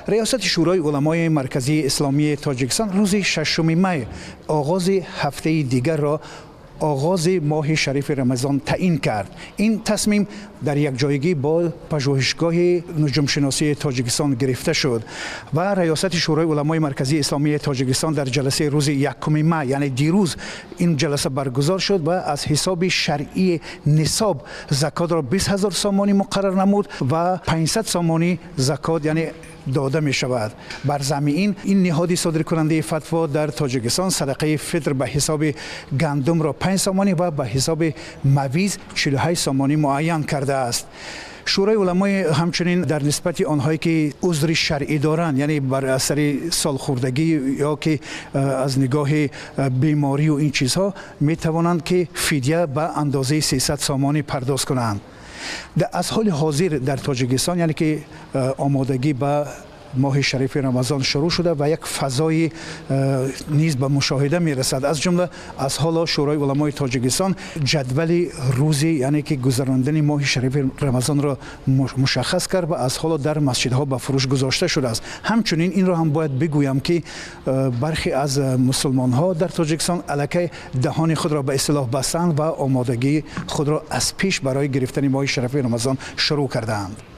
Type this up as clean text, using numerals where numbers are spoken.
Риёсати Шӯрои уламои марказии исломии Тоҷикистон рӯзи 6 май оғози ҳафтаи дигарро оғози моҳи шарифи Рамазон таъин кард. Ин тасмим дар якҷоягӣ бо Пажӯҳишгоҳи нуҷумшиносии Тоҷикистон гирифта шуд ва Раёсати Шӯрои уламои марказии исломии Тоҷикистон дар ҷаласаи рӯзи 1 май, яъне дирӯз, ин ҷаласа баргузор шуд ва аз ҳисоби шаръии нисоб закотро 20 ҳазор сомонӣ муқаррар намуд ва 500 сомонӣ закот, яъне, дода мешавад. Бар замми ин ниҳоди содиркунандаи фатво дар Тоҷикистон садақаи фитр ба ҳисоби гандумро 5 сомонӣ ва ба ҳисоби мавиз 48 сомонӣ муайян кардааст. Шӯрои уламои ҳамчунин дар нисбати онҳое, ки узри шаръӣ доранд, яъне бар асари солхӯрдагӣ ё ки аз нигоҳи беморию ин чизҳо, метавонанд, ки фидя ба андозаи 300 сомонӣ пардоз кунанд. Аз ҳоли ҳозир дар Тоҷикистон, яъне ки, омодагӣ ба моҳи шарифи Рамазон шурӯъ шуда ва як фазои низ ба мушоҳида мерасад. Аз ҷумла аз ҳоло Шӯрои уламои Тоҷикистон ҷадвали рӯзи, яъне ки, гузарондани моҳи шарифи Рамазонро мушаххас кард ва аз ҳоло дар масҷидҳо ба фурӯш гузошта шудааст. Ҳамчунин инро ҳам бояд бигӯям, ки бархе аз мусулмонҳо дар Тоҷикистон аллакай даҳони худро ба истилоҳ бастанд ва омодагии худро аз пеш барои гирифтани моҳи шарифи Рамазон шурӯъ кардаанд.